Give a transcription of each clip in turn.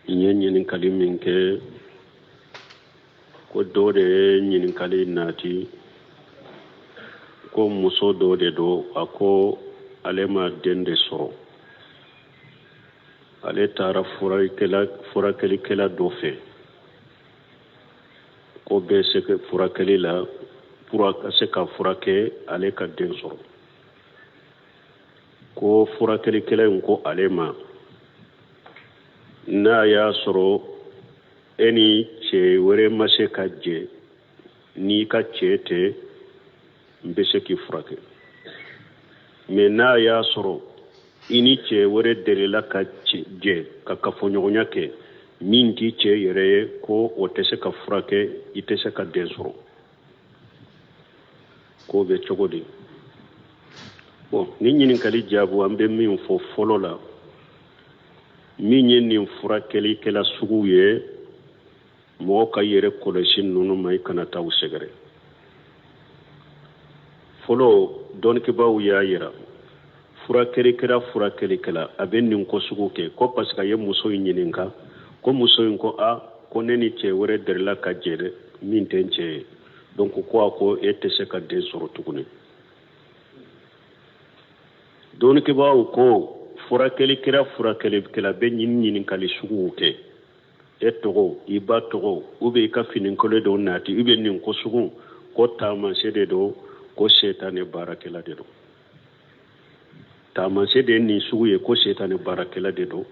N ye ɲininkali min kɛ, ko dɔ de ye ɲininkali nati ko muso dɔ de don, a ko ale ma den de sɔrɔ, ale taara furakɛlikɛla dɔ fɛ ko bɛ se ka furakɛli la pour ka se ka furakɛ ale ka den sɔrɔ. Ko furakɛlikɛla in ko ale ma, n'a y'a sɔrɔ e ni cɛ wɛrɛ ma se ka jɛ n'i ka cɛ tɛ, n bɛ se k'i furakɛ, mais n'a y'a sɔrɔ i ni cɛ wɛrɛ delila ka jɛ ka kafoɲɔgɔnya kɛ min t'i cɛ yɛrɛ ye, ko o tɛ se ka furakɛ, i tɛ se ka den sɔrɔ. K'o bɛ cogo di? Bon, nin ɲininkali jaabu, an bɛ min fɔ fɔlɔ la, min ye nin furakɛlikɛla sugu ye, mɔgɔ ka yɛrɛ kɔlɔsi ninnu ma, i kana taa u sɛgɛrɛ. Fɔlɔ, dɔnnikɛbaaw y'a yira, furakɛlikɛla a bɛ nin ko sugu kɛ ko parce que a ye muso in ɲininka, ko muso in ko a ko ne ni cɛ wɛrɛ delila ka jɛ dɛ, min tɛ n cɛ ye, donc ko a ko e tɛ se ka den sɔrɔ tuguni. Dɔnnikɛbaaw ko furakɛlikɛla bɛ nin ɲininkali suguw kɛ, e tɔgɔ, i ba tɔgɔ, ou bien i ka finikolon dɔ nati, ou bien nin ko sugu, ko taamasiyɛn de don ko setanɛ baarakɛla de don. Taamasiyɛn de ye nin sugu ye ko setanɛ baarakɛla de don.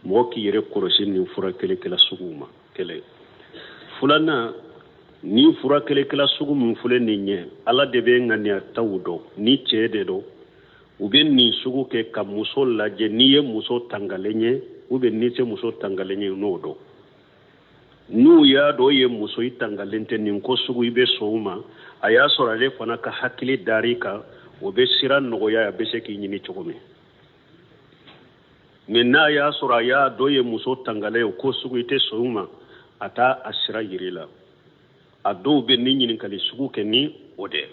Mɔgɔ k'i yɛrɛ kɔlɔsi nin furakɛlikɛla suguw ma. Kelen filanan, ni furakɛlikɛla sugu min filɛ nin ye, Ala de bɛ ŋaniya taw dɔn ni cɛ de don. U bɛ nin sugu kɛ ka muso lajɛ, n'i ye muso tangalen ye ou bien n'i tɛ muso tangalen ye, n'o dɔn. N'u y'a dɔn ye muso i tangalen tɛ nin ko sugu, i bɛ sɔn o ma, a y'a sɔrɔ ale fana ka hakili dar'i kan, o bɛ sira nɔgɔya, a bɛ se k'i ɲini cogo min. Mais n'a y'a sɔrɔ a y'a dɔn ye muso tangalen ye, ko sugu i tɛ sɔn o ma, a t'a a sira yir'i la. A dɔw bɛ ni ɲininkali sugu kɛ ni o de.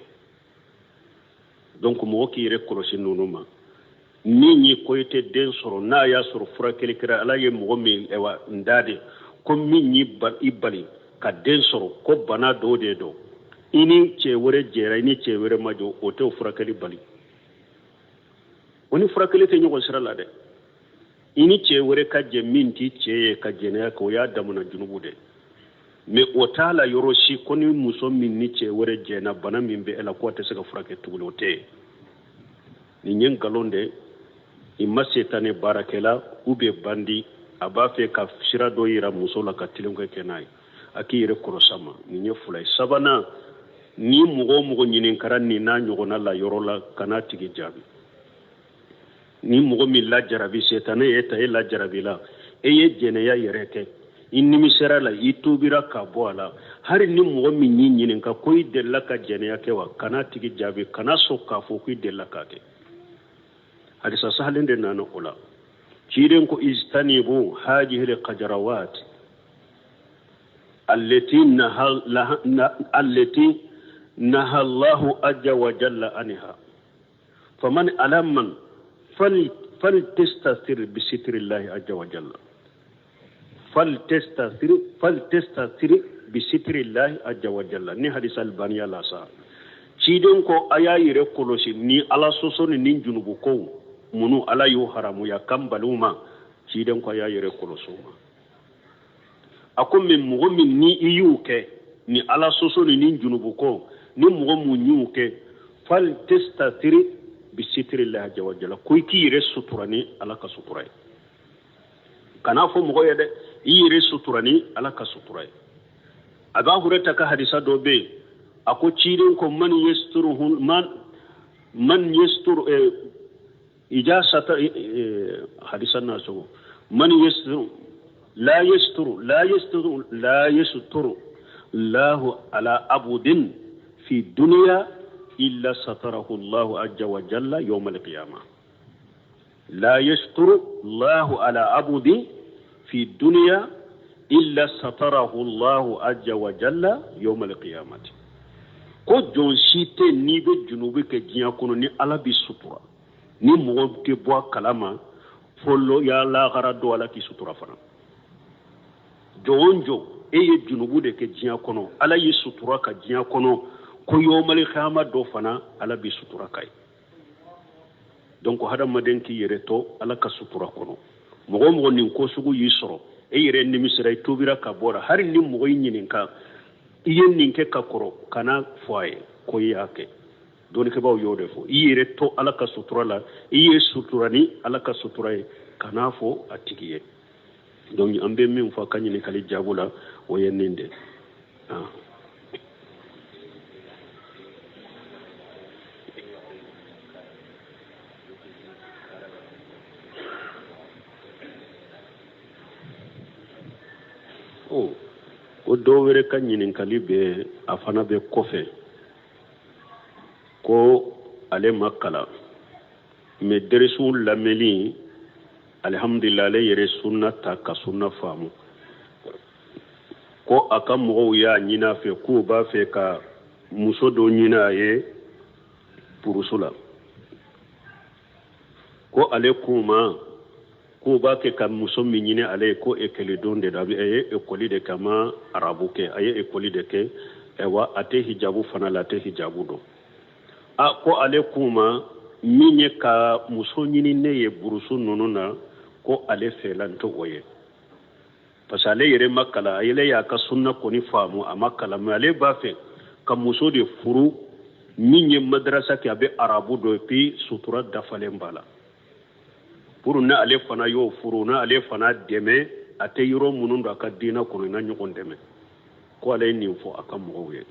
Donc mɔgɔ k'i yɛrɛ kɔlɔsi ninnu ma. Min ye ko i tɛ den sɔrɔ, n'a y'a sɔrɔ furakɛli kɛra, Ala ye mɔgɔ min ɛwa n da de ko min y'i i bali ka den sɔrɔ, ko bana dɔw de don, i ni cɛ wɛrɛ jɛra, i ni cɛ wɛrɛ ma jɔ, o tɛ furakɛli bali. O ni furakɛli tɛ ɲɔgɔn sira la dɛ. I ni cɛ wɛrɛ ka jɛ min t'i cɛ ye ka jɛnɛya kɛ, o y'a damana junubu de. Mais o t'a la yɔrɔ si ko ni muso min ni cɛ wɛrɛ jɛna, bana min bɛ e la, ko a tɛ se ka furakɛ tuguni, o tɛ yen. Nin ye nkalon de, i ma setanɛ baarakɛla ou bien bandi, a b'a fɛ ka sira dɔ yira muso la ka tilenkɛ kɛ n'a ye, a k'i yɛrɛ kɔlɔsi a ma. Nin ye fila ye. Sabanan, ni mɔgɔ o mɔgɔ ɲininkara nin n'a ɲɔgɔnna la yɔrɔ la, kan'a tigi jaabi. Ni mɔgɔ min lajarabi, setanɛ ye ta e lajarabi la, e ye jɛnɛya yɛrɛ kɛ, i nimisɛra la, i tubira ka bɔ a la, hali ni mɔgɔ min y'i ɲininka ko i delila ka jɛnɛya kɛ wa, kana tigi jaabi, kana sɔn k'a fɔ ko i delila k'a kɛ. Hadisa sahalen de nana o la. Ciden ko ijtanibu hajihi lqajarawat allati naha Allahu azza wa jalla anha faman alaman faltastatir bi sitrillahi azza wa jalla faltastatir bi sitrillahi azza wa jalla. Ni hadisa albaniya la sa, ciden ko a y'a yɛrɛ kɔlɔsi ni Ala sɔsɔ ni junubu kow minnu Ala y'o haramuya kan baliw ma. Ciden ko a y'a yɛrɛ kɔlɔsi o ma. A ko mais mɔgɔ min ni i y'o kɛ, ni Ala sɔsɔ ni junubu ko, ni mɔgɔ mun y'o kɛ, faltastatir bi sitrillahi azza wa jalla, ko i k'i yɛrɛ sutura ni Ala ka sutura ye. Kana fɔ mɔgɔ ye dɛ, i yɛrɛ sutura ni Ala ka sutura ye. Aba Hurayra ka hadisa dɔ bɛ yen, a ko ciden ko man yasturuhu man yasturu ija sata hadisa na sogo man yasturu la yasturu la yasturu la yasturu Allahu ala abudin fi dunya illa satarahu Allahu azza wa jalla yawm al-qiyamah. La yasturu Allahu ala abudin fi dunya illa satarahu Allahu azza wa jalla yawm al-qiyamah. Ko jɔn si tɛ n'i bɛ junubu kɛ diɲɛ kɔnɔ ni Ala b'i sutura, ni mɔgɔ tɛ bɔ a kalama, fo ya lahara don Ala k'i sutura fana. Jɔn o jɔn e ye junubu de kɛ diɲɛ kɔnɔ, Ala y'i sutura ka diɲɛ kɔnɔ, ko yomali kiyama dɔ fana Ala b'i sutura ka ye. Donc hadamaden k'i yɛrɛ to Ala ka sutura kɔnɔ. Mɔgɔ o mɔgɔ nin ko sugu y'i sɔrɔ, e yɛrɛ nimisira, i tubira ka bɔ la, hali ni mɔgɔ y'i ɲininka i ye nin kɛ ka kɔrɔ, kana fɔ a ye ko i y'a kɛ. Dɔnnikɛbaaw y'o de fɔ, i yɛrɛ to Ala ka sutura la, i ye sutura ni Ala ka sutura ye, kan'a fɔ a tigi ye. Donc an bɛ min fɔ a ka ɲininkali jaabu la, o ye nin de. O ko dɔ wɛrɛ ka ɲininkali bɛ, a fana bɛ kɔfɛ, ko ale ma kalan, mais dɛrɛsiw lamɛnni, alihamudulila, ale yɛrɛ sunna ta ka sunna faamu. Ko a ka mɔgɔw y'a ɲini a fɛ k'u b'a fɛ ka muso dɔ ɲini a ye burusu la. Ko ale k'u ma k'u b'a kɛ ka muso min ɲini ale ye, ko ekɔlidenw de don, a ye ekɔli de kɛ, a ma arabu kɛ, a ye ekɔli de kɛ, ayiwa a tɛ hijabu fana la, a tɛ hijabu dɔn. A ko ale k'u ma min ye ka muso ɲini ne ye burusu ninnu na, ko ale fɛla tɛ o ye, parce que ale yɛrɛ ma kalan, a yɛrɛ y'a ka sunna kɔni faamu, a ma kalan, mais ale b'a fɛ ka muso de furu min ye madarasa kɛ, a bɛ arabu dɔn, et puis sutura dafalen b'a la, pour ne ale fana y'o furu, n'ale fana dɛmɛ, a tɛ yɔrɔ minnu don a ka diinɛ kɔnɔ, na ɲɔgɔn dɛmɛ. Ko ale ye nin fɔ a ka mɔgɔw ye,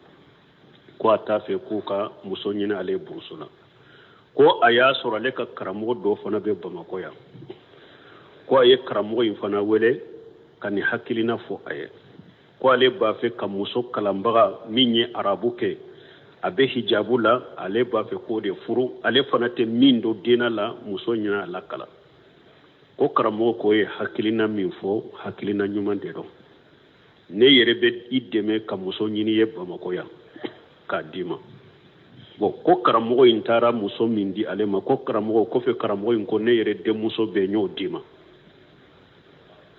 ko a t'a fɛ k'u ka muso ɲini ale burusu la. Ko a y'a sɔrɔ ale ka karamɔgɔ dɔ fana bɛ Bamakɔ yan, ko a ye karamɔgɔ in fana wele ka nin hakilina fɔ a ye, ko ale b'a fɛ ka muso kalanbaga min ye arabu kɛ, a bɛ hijabu la, ale b'a fɛ k'o de furu, ale fana tɛ min don diinɛ la, muso ɲɛna a lakalan. Ko karamɔgɔ k'o ye hakilina min fɔ, hakilina ɲuman de don, ne yɛrɛ bɛ i dɛmɛ ka muso ɲini ye Bamakɔ yan k'a d'i ma. Bon, ko karamɔgɔ in taara muso min di ale ma, ko karamɔgɔ kɔfɛ karamɔgɔ in ko ne yɛrɛ denmuso bɛ n y'o d'i ma.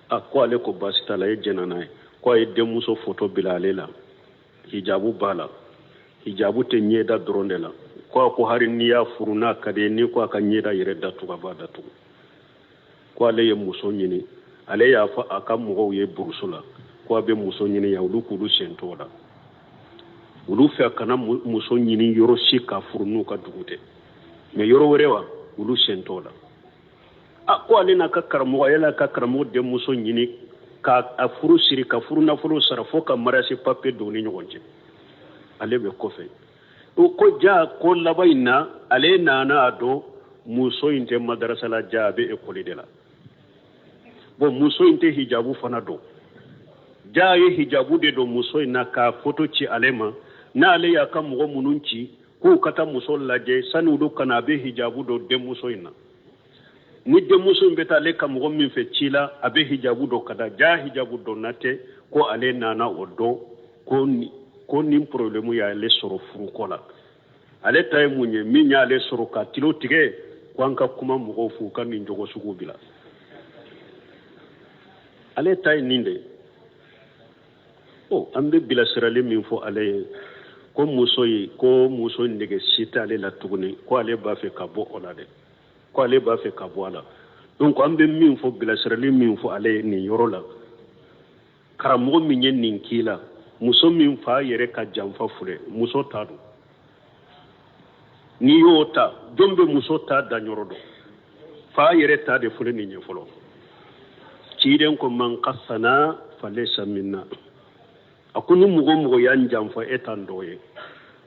A ko ale ko baasi t'a la, e jɛnna n'a ye. Ko a ye denmuso foto bila ale la, hijabu b'a la, hijabu tɛ ɲɛda dɔrɔn de la. Ko a ko hali n'i y'a furu n'a ka di ye, n'i ko a ka ɲɛda yɛrɛ datugu, a b'a datugu. Ko ale ye muso ɲini, ale y'a fɔ a ka mɔgɔw ye burusu la ko a bɛ muso ɲini yan, olu k'olu sen t'o la, olu fɛ a kana muso ɲini yɔrɔ si k'a furu n'u ka dugu tɛ, mais yɔrɔ wɛrɛ wa, olu sen t'o la. A ko ale n'a ka karamɔgɔ, ale n'a ka karamɔgɔ denmuso ɲini ka a furu siri, ka furu nafolo sara, fo ka mariage papier don ni ɲɔgɔn cɛ, ale bɛ kɔfɛ. O ko ja ko laban in na, ale nana a dɔn muso in tɛ madarasa la, ja a bɛ ekɔli de la. Bon, muso in tɛ hijabu fana dɔn, ja ye hijabu de don muso in na k'a foto ci ale ma, n'ale y'a ka mɔgɔ minnu ci k'u ka taa muso lajɛ, sani olu ka na, a bɛ hijabu don denmuso in na. Ni denmuso in bɛ taa ale ka mɔgɔ min fɛ ci la, a bɛ hijabu don ka da, ja hijabu donna tɛ. Ko ale nana o dɔn ko nin problème y'ale sɔrɔ furuko la. Ale ta ye mun ye, min y'ale sɔrɔ ka tilo tigɛ, ko an ka kuma mɔgɔw f'u ka nin jogo sugu bila. Ale ta ye nin de ye. An bɛ bilasirali min fɔ ale ye, ko muso ye, ko muso nege si t'ale la tuguni, ko ale b'a fɛ ka bɔ o la dɛ, ko ale b'a fɛ ka bɔ a la. Donc an bɛ min fɔ, bilasirali min fɔ ale ye nin yɔrɔ la, karamɔgɔ min ye nin k'i la, muso min fa yɛrɛ ka janfa filɛ, muso ta don, n'i y'o ta, jɔn bɛ muso ta da yɔrɔ dɔn? Fa yɛrɛ ta de filɛ nin ye fɔlɔ. Ciden ko man kasana falaysa minna, a ko ni mɔgɔ mɔgɔ y'an janfa, e t'an dɔ ye.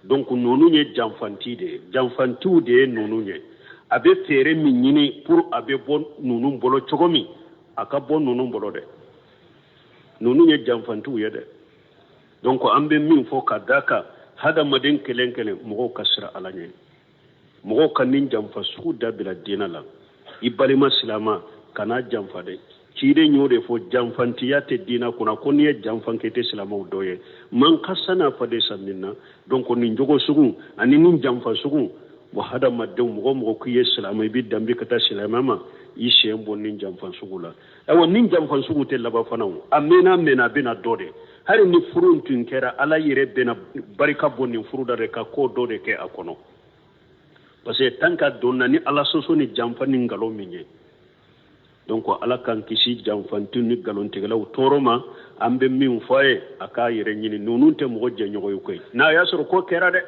Donc ninnu ye janfanti de ye, janfantiw de ye ninnu ye. A bɛ fɛɛrɛ min ɲini pour a bɛ bɔ ninnu bolo cogo min, a ka bɔ ninnu bolo dɛ, ninnu ye janfantiw ye dɛ. Donc an bɛ min fɔ ka d'a kan, hadamaden kelen kelen, mɔgɔw ka siran Ala ɲɛ, mɔgɔw ka nin janfa sugu dabila diinɛ la. I balima silama kana janfa dɛ. Ciden y'o de fɔ, janfantiya tɛ diinɛ kɔnɔ, ko n'i ye janfan kɛ, i tɛ silamɛw dɔ ye. Man kasana falaysa minna. Donc nin jogo sugu ani nin janfa sugu, wa hadamadenw, mɔgɔ mɔgɔ k'i ye silamɛ, i bɛ danbe ka taa silamɛ ma, I sen bɔ nin janfa sugu la. Ayiwa, nin janfa sugu tɛ laban fana o. A mɛnna mɛnna, a bɛna dɔ de. Hali ni furu tun kɛra, Ala yɛrɛ bɛna barika bɔ nin furu da de ka ko dɔ de kɛ a kɔnɔ, parce que tant qu'a donna ni Ala sɔsɔ ni janfa ni nkalon min ye. Donc Ala k'an kisi janfantiw ni nkalontigɛlaw tɔɔrɔ ma. An bɛ min fɔ a ye, a k'a yɛrɛ ɲini. Ninnu tɛ mɔgɔ jɛɲɔgɔn ye koyi. N'a y'a sɔrɔ ko kɛra dɛ,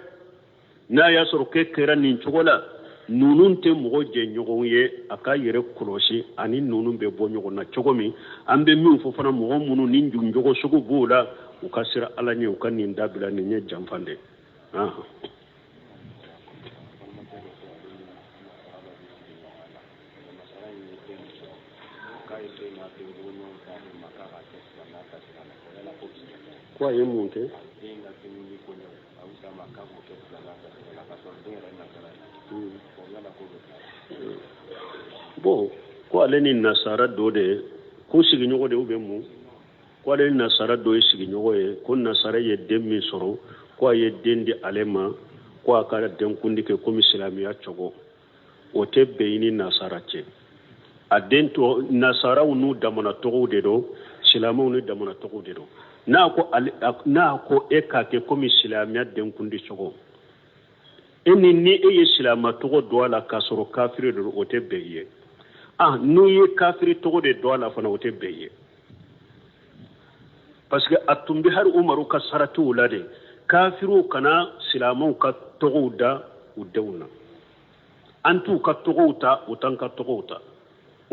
n'a y'a sɔrɔ ko kɛra nin cogo la, ninnu tɛ mɔgɔ jɛɲɔgɔn ye. A k'a yɛrɛ kɔlɔsi ani ninnu bɛ bɔ ɲɔgɔn na cogo min. An bɛ min fɔ fana, mɔgɔ minnu ni jogo sugu b'u la, u ka siran Ala ɲɛ, u ka nin dabila. Nin ye janfan de ye. Ko a ye mun kɛ? Bon, ko ale ni nasara dɔ de ko sigiɲɔgɔn de bɛ mun, ko ale ni nasara dɔ ye sigiɲɔgɔn ye, ko nasara ye den min sɔrɔ, ko a ye den di ale ma, ko a ka denkundi kɛ komi silamɛya cogo. O tɛ bɛn i ni nasara cɛ. A den tɔ, nasaraw n'u damana tɔgɔw de don, silamɛw ni damana tɔgɔw de don. N'a ko ale, n'a ko e k'a kɛ komi silamɛya denkundi cogo, e ni ni e ye silamɛ tɔgɔ don a la k'a sɔrɔ kafiri de don, o tɛ bɛn i ye. Ah, n'i ye kafiri tɔgɔ de don a la fana, o tɛ bɛn i ye, parce que a tun bɛ hali Umaru ka saratiw la de, kafiriw kana silamɛw ka tɔgɔw da u denw na. An t'u ka tɔgɔw ta, u t'an ka tɔgɔw ta.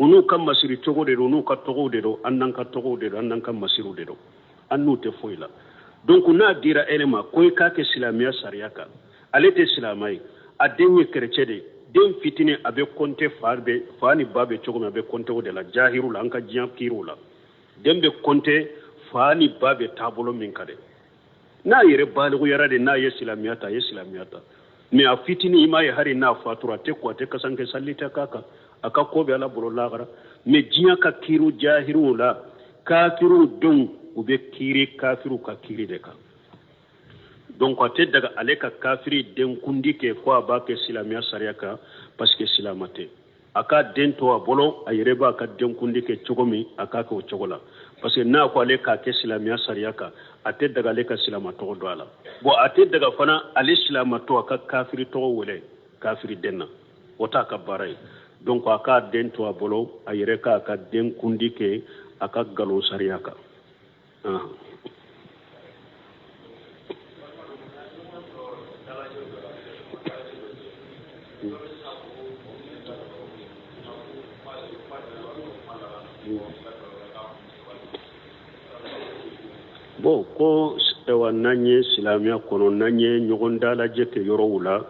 U n'u ka masiri cogo de don, u n'u ka tɔgɔw de don. An n'an ka tɔgɔw de don, an n'an ka masiriw de don, an n'u tɛ foyi la. Donc n'a dira e ma ko i k'a kɛ silamɛya sariya kan, ale tɛ silamɛ ye, a den ye kerecɛ de ye, den fitinin a bɛ kɔnte fa bɛ fa ni ba bɛ cogo min, a bɛ kɔnte o de la. Jahiru la, an ka diɲɛ kiiriw la, den bɛ kɔnte fa ni ba bɛ taabolo min kan dɛ. N'a yɛrɛ baliguyara de, n'a ye silamɛya ta, a ye silamɛya ta. Mais a fitinin, i m'a ye, hali n'a fatura, a tɛ ko, a tɛ kasanke, sali tɛ k'a kan, a ka ko bɛ Ala bolo lahara. Mais diɲɛ ka kiiriw jahiriw la, kafiriw denw, u bɛ kiiri kafiriw ka kiiri de kan. Donc a tɛ daga ale ka kafiri denkundi kɛ ko a b'a kɛ silamɛya sariya kan, parce que silamɛ tɛ. A ka den to a bolo, a yɛrɛ b'a ka denkundi kɛ cogo min, a k'a kɛ o cogo la, parce que n'a ko ale k'a kɛ silamɛya sariya kan, a tɛ daga ale ka silamɛ tɔgɔ don a la. Bon, a tɛ daga fana ale silamɛ tɔ a ka kafiri tɔgɔ wele kafiri den na, o t'a ka baara ye. Donc a k'a den to a bolo, a yɛrɛ k'a ka denkundi kɛ a ka nkalon sariya kan. Bon, ko ayiwa, n'an ye silamɛya kɔnɔ, n'an ye ɲɔgɔn dalajɛ kɛ yɔrɔw la,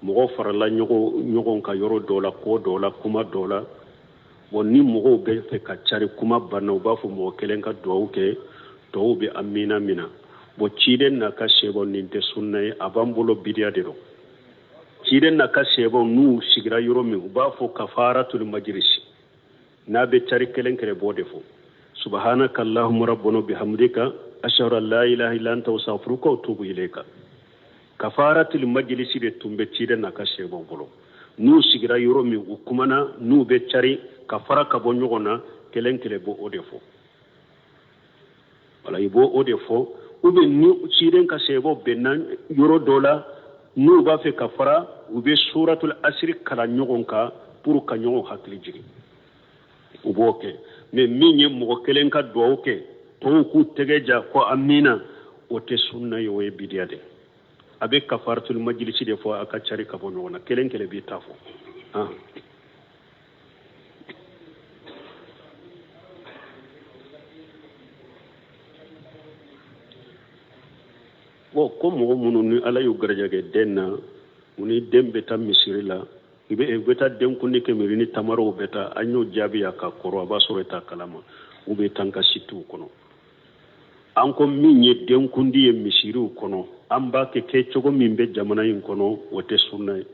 mɔgɔ farala ɲɔgɔn kan yɔrɔ dɔw la, ko dɔw la, kuma dɔw la. Bon, ni mɔgɔw bɛ fɛ ka cari, kuma banna, u b'a fɔ mɔgɔ kelen ka duwawu kɛ, tɔw bɛ amina mina. Bon, ciden n'a ka sahabaw, nin tɛ sunna ye, a b'an bolo bidiya de don. Ciden n'a ka sahabaw, n'u sigira yɔrɔ min, u b'a fɔ kafaratul majlisi. N'a bɛ cari, kelen kelen b'o de fɔ: subhanaka allahumma rabbana bihamdika ashhadu an la ilaha illa anta astaghfiruka wa atubu ilayka. Kafaratul majlisi de tun bɛ ciden n'a ka sahabaw bolo. N'u sigira yɔrɔ min, u kumana, n'u bɛ cari ka fara ka bɔ ɲɔgɔn na, kelen kelen b'o o de fɔ. Wala, i b'o o de fɔ. Ou bien ni ciden ka sahabaw bɛnna yɔrɔ dɔ la, n'u b'a fɛ ka fara, u bɛ suratul asiri kalan ɲɔgɔn kan pour ka ɲɔgɔn hakili jigin, u b'o kɛ. Mais min ye mɔgɔ kelen ka duwawu kɛ, tɔw k'u tɛgɛ ja ko amina, o tɛ sunna ye, o ye bidiya de. A bɛ kafaratul majlisi de fɔ, a ka cari ka bɔ ɲɔgɔn na, kelen kelen b'i ta fɔ. Bon, ko mɔgɔ minnu ni Ala y'u garijɛgɛ den na, u ni den bɛ taa misiri la, i bɛ u bɛ taa denkundi kɛ miiri ni tamaraw bɛ taa. An y'o jaabi a ka kɔrɔ, a b'a sɔrɔ e t'a kalama, u bɛ taa n ka sitiw kɔnɔ. An ko min ye denkundi ye misiriw kɔnɔ, an b'a kɛ kɛcogo min bɛ jamana in kɔnɔ, o tɛ sunna ye,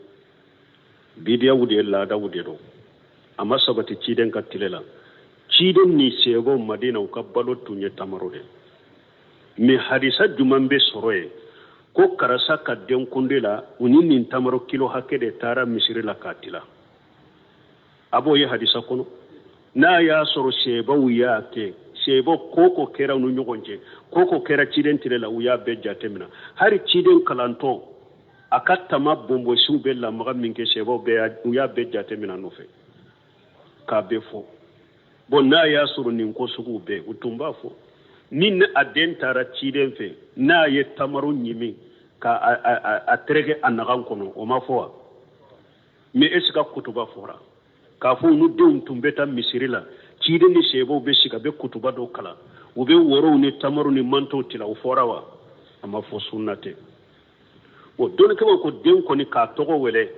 bidiyaw de ye, laadaw de don. A ma sabati ciden ka tile la. Ciden ni sahabaw Madina, u ka balo tun ye tamaro de. Mais hadisa juman bɛ sɔrɔ yen ko karisa ka denkundi la, u ni nin tamaro kilo hakɛ de taara misiri la k'a tila? A b'o ye hadisa kɔnɔ. N'a y'a sɔrɔ sebaw y'a kɛ, seba ko ko kɛra u ni ɲɔgɔn cɛ, ko ko kɛra ciden tile la, u y'a bɛɛ jateminɛ. Hali ciden kalantɔ a ka tama bonbonsiw bɛ lamaga min kɛ, sebaw bɛɛ u y'a bɛɛ jateminɛ nɔfɛ k'a bɛɛ fɔ. Bon, n'a y'a sɔrɔ nin ko suguw bɛɛ u tun b'a fɔ, ni a den taara ciden fɛ, n'a ye tamaro ɲimi ka a tereke a nagan kɔnɔ, o ma fɔ wa? Mais est ce que kutuba fɔra k'a fɔ olu denw tun bɛ taa misiri la, ciden ni sebaw bɛ sigi a bɛ kutuba dɔ kalan, u bɛ worow ni tamaru ni mantow tila, o fɔra wa? A ma fɔ, sunna tɛ. Bon, dɔnnikɛbaw ko den kɔni k'a tɔgɔ wele,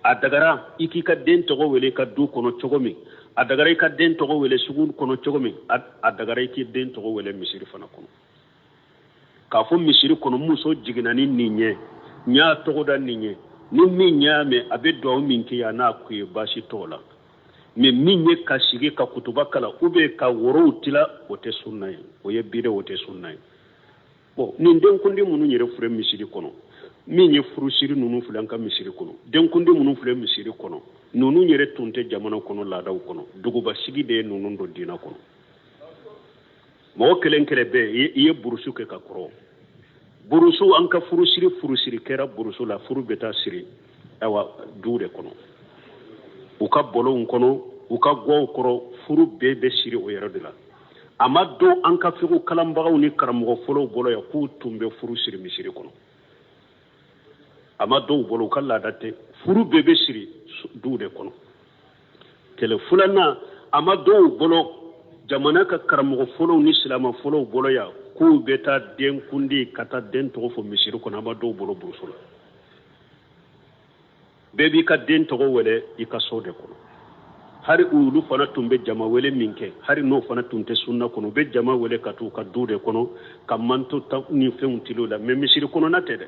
a dagara i k'i ka den tɔgɔ wele i ka du kɔnɔ cogo min, a dagara i ka den tɔgɔ wele sugu kɔnɔ cogo min, a dagara i k'i den tɔgɔ wele misiri fana kɔnɔ. K'a fɔ misiri kɔnɔ, muso jiginna ni nin ye, n y'a tɔgɔ da nin ye, ni min y'a mɛn, a bɛ duwawu min kɛ yan n'a kun ye, baasi t'o la. Mais min ye ka sigi ka kutuba kalan ou bien ka worow tila, o tɛ sunna ye, o ye bida, o tɛ sunna ye. Bon, nin denkundi minnu yɛrɛ filɛ misiri kɔnɔ, min ye furusiri ninnu filɛ an ka misiri kɔnɔ, denkundi minnu filɛ misiri kɔnɔ, ninnu yɛrɛ tun tɛ jamana kɔnɔ laadaw kɔnɔ. Dugubasigi de ye ninnu don diinɛ kɔnɔ. Mɔgɔ kelen kelen bɛɛ i ye burusu kɛ ka kɔrɔ, burusu an ka furusiri kɛra burusu la. Furu bɛ taa siri ayiwa du de kɔnɔ, u ka bɔlɔnw kɔnɔ, u ka gwaw kɔrɔ, furu bɛɛ bɛ siri o yɛrɛ de la. A ma dɔn an ka fiqhu kalanbagaw ni karamɔgɔ fɔlɔw bolo yan k'u tun bɛ furu siri misiri kɔnɔ. A ma dɔw bolo, u ka laada tɛ. Furu bɛɛ bɛ siri du de kɔnɔ. Kɛlɛ filanan, a ma dɔw bolo jamana ka karamɔgɔ fɔlɔw ni silamɛ fɔlɔw bolo yan k'u bɛ taa den kundi ka taa den tɔgɔ fɔ misiri kɔnɔ. A ma dɔw bolo burusu la. Bɛɛ b'i ka den tɔgɔ wele i ka so de kɔnɔ. Hari olu fana tun bɛ jama wele min kɛ, hari n'o fana tun tɛ sunna kɔnɔ, u bɛ jama wele ka t'u ka du de kɔnɔ ka manto ni fɛnw tilo la, mais misiri kɔnɔna tɛ dɛ.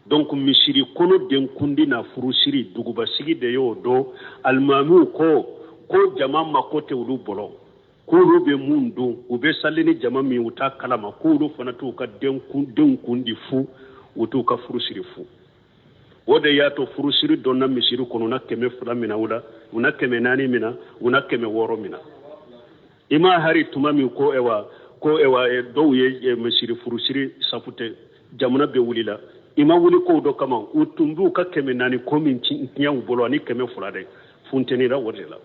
Donc misiri kɔnɔ den kundi n'a furusiri, dugubasigi de y'o dɔn. Alimamiw ko jama mako tɛ olu bolo, k'olu bɛ mun dun, u bɛ sali ni jama min, u t'a kalama, k'olu fana t'u ka denw kundi fu, u t'u ka furusiri fu. O de y'a to furusiri dɔnna misiri kɔnɔ, na 200 mina u la, u na 400 mina, u na 600 mina. I ma hari tuma min ko ewa ko ewa dɔw ye misiri furusiri safu tɛ, jamana bɛ wuli la, i ma wuli kow dɔ kama, u tun b'u ka 400 ko min tiɲɛ u bolo ani 200 dɛ, funtenira o de la.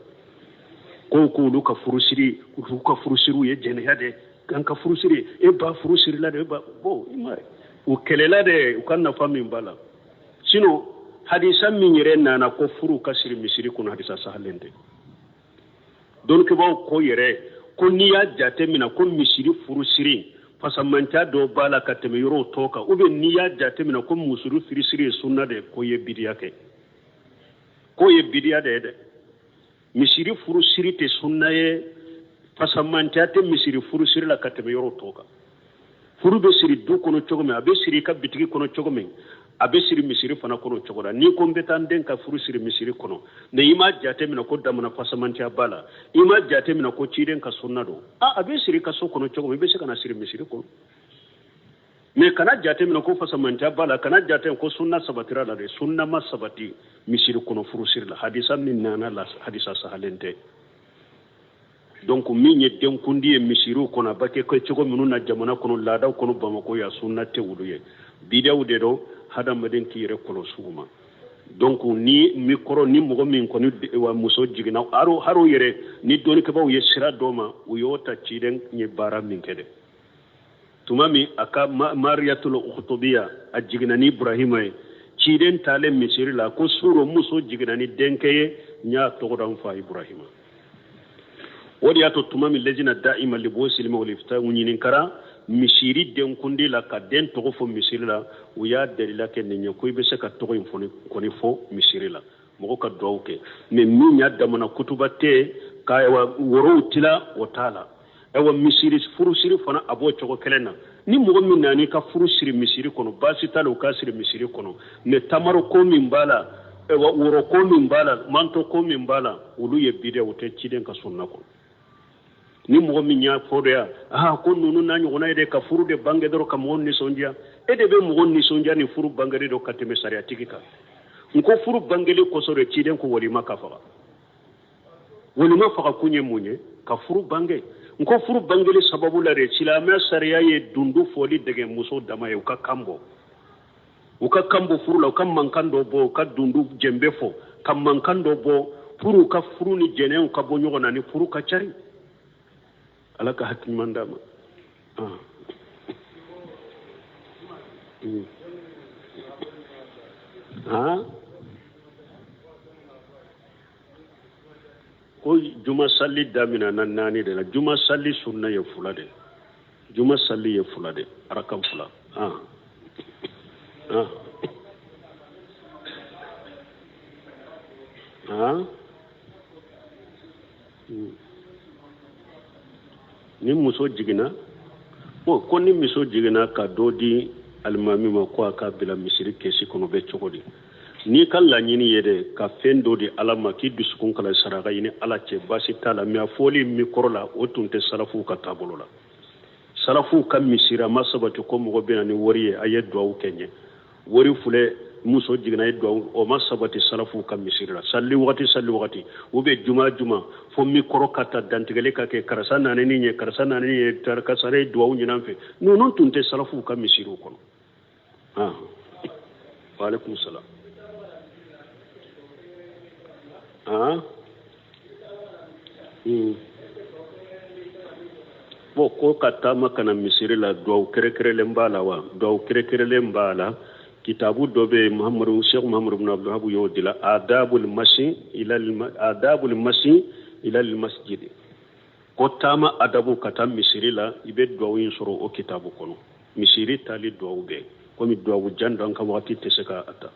Kow k'olu ka furusiri, u ka furusiriw ye jɛnɛya de, an ka furusiri, e ba furusiri la de, e ba bon, i ma u kɛlɛla de, u ka nafa min b'a la. Sinon hadisa min yɛrɛ nana ko furu ka siri misiri kɔnɔ, hadisa sahalen tɛ. Dɔnnikɛbaaw ko yɛrɛ ko n'i y'a jate minɛ ko misiri furusiri fasamanca dɔ b'a la ka tɛmɛ yɔrɔw tɔ kan, ou bien n'i y'a jate minɛ ko musuru furusiri ye sunna de, ko ye bidiya kɛ, k'o ye bidiya de ye dɛ. Misiri furusiri tɛ sunna ye, fasamanca tɛ misiri furusiri la ka tɛmɛ yɔrɔw tɔ kan. Furu bɛ siri du kɔnɔ cogo min, a bɛ siri i ka bitigi kɔnɔ cogo min, a bɛ siri misiri fana kɔnɔ cogo la. N'i ko n bɛ taa n den ka furu siri misiri kɔnɔ, mais i m'a jate minɛ ko damana fasamantiya b'a la, i m'a jate minɛ ko ciden ka sunna don, a bɛ siri i ka so kɔnɔ cogo min, i bɛ se ka na siri misiri kɔnɔ. Mais kana jate minɛ ko fasamantiya b'a la, kana jate ko sunna sabatira la dɛ. Sunna ma sabati misiri kɔnɔ furu siri la. Hadisa min nana la, hadisa sahalen tɛ. Donc min ye denkundi ye misiriw kɔnɔ, a bɛ kɛ cogo minnu na jamana kɔnɔ, laadaw kɔnɔ, Bamakɔ yan, sunna tɛ olu ye, bidaw de don. Hadamaden k'i yɛrɛ kɔlɔsi u ma. Donc ni mikɔrɔ ni mɔgɔ min kɔni wa muso jiginna, haro yɛrɛ ni dɔnnikɛbaaw ye sira dɔ ma, u y'o ta ciden ye baara min kɛ dɛ. Tuma min a ka Mariyatul Ukutubiya a jiginna ni Ibrahima ye, ciden taalen misiri la ko suro muso jiginna ni denkɛ ye, n y'a tɔgɔ da n fa Ibrahima. O de y'a to tuma min lejina da'ima libo silima wal ifta u ɲininkara misiri denkundi la ka den tɔgɔ fɔ misiri la, u y'a dalila kɛ nin ye ko i bɛ se ka tɔgɔ in kɔni fɔ misiri la, mɔgɔ ka duwawu kɛ. Mais min y'a damana kutuba tɛ ka worow tila, o t'a la. Ayiwa misiri furusiri fana a b'o cogo kelen na. Ni mɔgɔ min nana i ka furu siri misiri kɔnɔ, baasi t'a la, u k'a siri misiri kɔnɔ. Mais tamaro ko min b'a la, ayiwa woro ko min b'a la, manto ko min b'a la, olu ye bida, u tɛ ciden ka sunna kɔnɔ. Ni mɔgɔ min y'a fɔ de yan, ko ninnu n'a ɲɔgɔnna ye de ka furu de bange dɔrɔn ka mɔgɔw nisɔndiya, e de bɛ mɔgɔ nisɔndiya ni furu bangeli dɔ ka tɛmɛ sariyatigi kan. N ko furu bangeli kosɔn de ciden ko walima ka faga. Wolima faga kun ye mun ye? Ka furu bange. N ko furu bangeli sababu la de, silamɛ sariya ye dundu fɔli dege muso dama ye, u ka kan bɔ, u ka kan bɔ furu la, u ka mankan dɔ bɔ, u ka dundu jɛnbe fɔ ka mankan dɔ bɔ pour u ka furu ni jɛnɛw ka bɔ ɲɔgɔn na ni furu ka cari. Ala ka hakili ɲuman d'a ma. Ah. Ah. Ko juma sali daminɛna naani de la. Juma sali sunna ye fula de, juma sali ye fula de, arakan fula. Ah. Ah. Ah. Ni muso jiginna, bon, ko ni muso jiginna ka dɔ di alimami ma ko a ka bila misiri kɛsi kɔnɔ, bɛ cogo di? N'i ka laɲini ye de ka fɛn dɔ di Ala ma k'i dusukun kala saraka ɲini Ala cɛ, baasi t'a la. Mais a fɔli mikɔrɔ la, o tun tɛ salafuw ka taabolo la. Salafuw ka misiri a ma sabati ko mɔgɔ bɛ na ni wari ye, a ye duwawu kɛ n ye, wari filɛ, muso jiginna, ye duwawu, o ma sabati salafuw ka misiri la. Sali wagati, sali wagati, u bɛ juma juma fo mikɔrɔ ka ta, dantigɛli ka kɛ, karisa nana ni ye, karisa nana ni ye, karisa ye duwawu ɲini an fɛ. Ninnu tun tɛ salafuw ka misiriw kɔnɔ. Ah. Wa alaikum salam. Ah. Bon, ko ka taama ka na misiri la, duwawu kɛrɛkɛrɛlen b'a la wa? Duwawu kɛrɛkɛrɛlen b'a la. Kitabu dɔ bɛ yen, Muhammadu, Sheikh Muhammadu ibn Abdul Wahab y'o dila, adabul masi ilal masjid, ko taama adabu ka taa misiri la. I bɛ duwawu in sɔrɔ o kitabu kɔnɔ. Misiri taali duwawu bɛ komi duwawu jan dɔ, an ka wagati tɛ se ka a ta.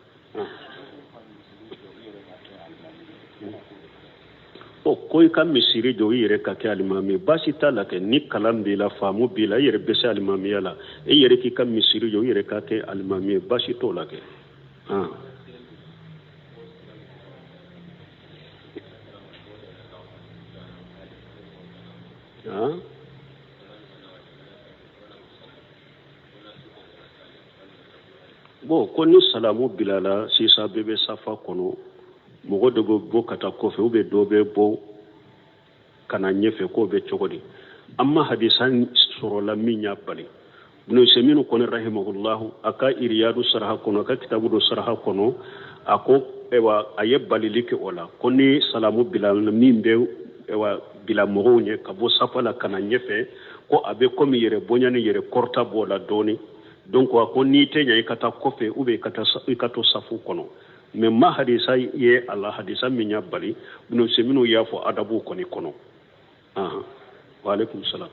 O ko i ka misiri jɔ, i yɛrɛ ka kɛ alimami, baasi t'a la kɛ. Ni kalan b'i la, faamu b'i la, i yɛrɛ bɛ se alimamiya la, e yɛrɛ k'i ka misiri jɔ, i yɛrɛ ka kɛ alimami ye, baasi t'o la kɛ. Ah. Ah. Bon, ko ni salamu bilala sisan, bɛɛ bɛ safa kɔnɔ, mɔgɔ dɔ bɛ bɔ ka taa kɔfɛ ou bien dɔ bɛ bɔ ka na ɲɛfɛ, k'o bɛ cogo di? An ma hadisa sɔrɔla min y'a bali. Ibn Usaymin kɔni rahimahullahu, a ka Iriyadu saraha kɔnɔ, a ka kitabu dɔ saraha kɔnɔ, a ko ewa a ye balili kɛ o la, ko ni salamu bilala, min bɛ ewa bila mɔgɔw ɲɛ ka bɔ safa la ka na ɲɛfɛ, ko a bɛ komi yɛrɛ bonya ni yɛrɛ kɔrɔta b'o la dɔɔni. Donc a ko n'i tɛ ɲɛ, i ka taa kɔfɛ ou bien i ka to safu kɔnɔ. Mais ma hadisa ye a la hadisa min y'a bali. Ibn Usaymin y'a fɔ adabu kɔni kɔnɔ. Ahan, wa alaikum salam.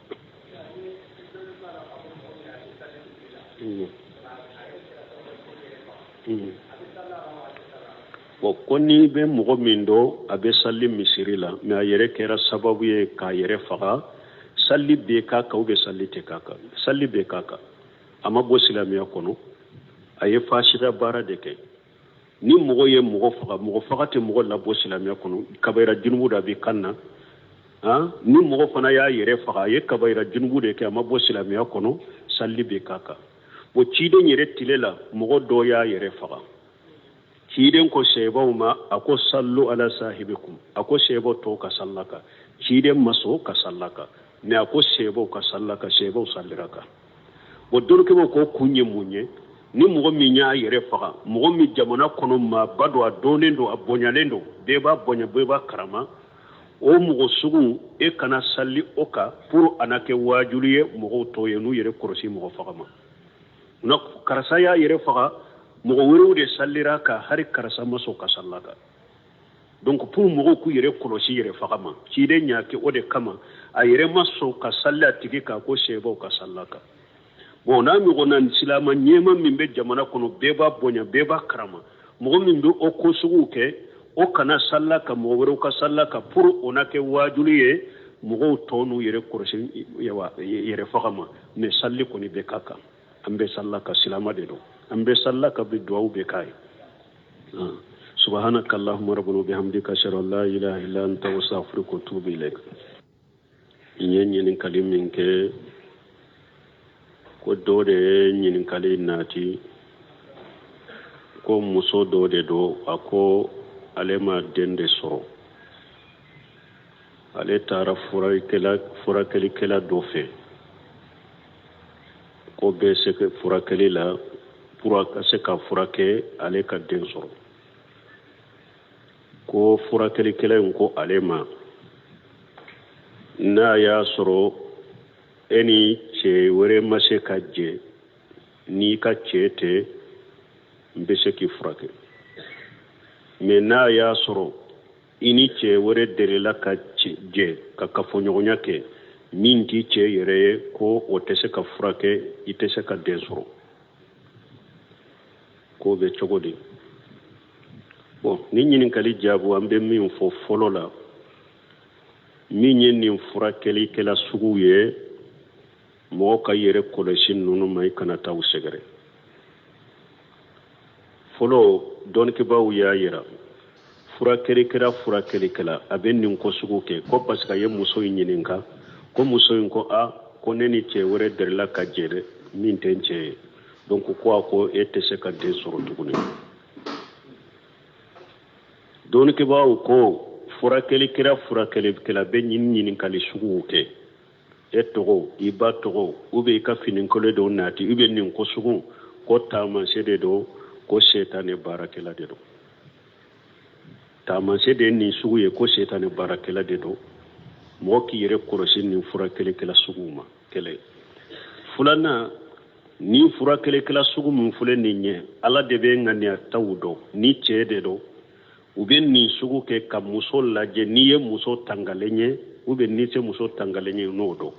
Bon, ko n'i bɛ mɔgɔ min dɔn, a bɛ sali misiri la, mais a yɛrɛ kɛra sababu ye k'a yɛrɛ faga, sali bɛ k'a kan ou bien sali tɛ k'a kan? Sali bɛ k'a kan. A ma bɔ silamɛya kɔnɔ, a ye fasiya baara de kɛ. Ni mɔgɔ ye mɔgɔ faga, mɔgɔ faga tɛ mɔgɔ labɔ silamɛya kɔnɔ, kabayira junubu da b'i kan na. Han, ni mɔgɔ fana y'a yɛrɛ faga, a ye kabayira junubu de kɛ, a ma bɔ silamɛya kɔnɔ, sali bɛ k'a kan. Bon, ciden yɛrɛ tile la, mɔgɔ dɔ y'a yɛrɛ faga. Ciden ko sahabaw ma, a ko sallu ala sahibikum, a ko sahabaw tɔw ka sal'a kan. Ciden ma sɔn ka sal'a kan, mais a ko sahabaw ka sal'a kan, sahabaw salira kan. Bon, dɔnnikɛbaw ko kun ye mun ye? Ni mɔgɔ min y'a yɛrɛ faga, mɔgɔ min jamana kɔnɔ maaba don, a dɔnnen don, a bonyalen don, bɛɛ b'a bonya, bɛɛ b'a karama, o mɔgɔ sugu, e kana sali o kan pour a na kɛ waajuli ye mɔgɔw tɔw ye, n'u yɛrɛ kɔlɔsi mɔgɔ faga ma. Na karisa y'a yɛrɛ faga, mɔgɔ wɛrɛw de salira kan, hali karisa ma sɔn ka sal'a kan. Donc pour mɔgɔw k'u yɛrɛ kɔlɔsi yɛrɛ faga ma, ciden y'a kɛ o de kama, a yɛrɛ ma sɔn ka sali a tigi kan, ko sahabaw ka sal'a kan. Bon, n'a ɲɔgɔnna silama ɲɛma min bɛ jamana kɔnɔ, bɛɛ b'a bonya, bɛɛ b'a karama, mɔgɔ min bɛ o ko suguw kɛ, o kana sal'a kan, mɔgɔ wɛrɛw ka sal'a kan pour o na kɛ waajuli ye mɔgɔw tɔ n'u yɛrɛ kɔlɔsi yɛrɛ faga ma. Mais sali kɔni bɛ k'a kan, an bɛ sal'a kan, silama de don, an bɛ sal'a kan, bɛ duwawu bɛ k'a ye. Subhanaka allahumma rabbana bihamdika, ashhadu an la ilaha illa anta wa astaghfiruka wa atubu ilaik. N ye ɲininkali min kɛ, ko dɔ de ye ɲininkali nati, ko muso dɔ de don, a ko ale ma den de sɔrɔ. Ale taara furakɛlikɛla dɔ fɛ ko bɛ se ka furakɛli la pour a ka se ka furakɛ ale ka den sɔrɔ. Ko furakɛlikɛla in ko ale ma, n'a y'a sɔrɔ e ni cɛ wɛrɛ ma se ka jɛ n'i ka cɛ tɛ, n bɛ se k'i furakɛ. Mais n'a y'a sɔrɔ i ni cɛ wɛrɛ delila ka jɛ ka kafoɲɔgɔnya kɛ min t'i cɛ yɛrɛ ye, ko o tɛ se ka furakɛ, i tɛ se ka den sɔrɔ. K'o bɛ cogo di? Bon, ni ɲininkali jaabu, an bɛ min fɔ fɔlɔ la, min ye nin furakɛlikɛla sugu ye, mɔgɔ ka yɛrɛ kɔlɔsi ninnu ma, i kana taa u sɛgɛrɛ. Fɔlɔ, dɔnnikɛbaaw y'a yira, furakɛlikɛla furakɛlikɛla a bɛ nin ko sugu kɛ, ko parce que a ye muso in ɲininka, ko muso in ko a ko ne ni cɛ wɛrɛ delila ka jɛ dɛ, min tɛ n cɛ ye, donc ko a ko e tɛ se ka den sɔrɔ tuguni. Dɔnnikɛbaaw ko furakɛlikɛla furakɛlikɛla bɛ nin ɲininkali suguw kɛ, e tɔgɔ, i ba tɔgɔ, ou bien i ka finikolo dɔ nati, ou bien nin ko sugu, ko taamasiyɛn de don ko setanɛ baarakɛla de don. Taamasiyɛn de ye nin sugu ye ko setanɛ baarakɛla de don. Mɔgɔ k'i yɛrɛ kɔlɔsi nin furakɛlikɛla suguw ma. Kelen filanan, ni furakɛlikɛla sugu min filɛ nin ye, Ala de bɛ ŋaniyataw dɔn, ni cɛ de don, u bɛ nin sugu kɛ ka muso lajɛ, n'i ye muso tangalen ye ou bien n'i tɛ muso tangalen ye, n'o dɔn.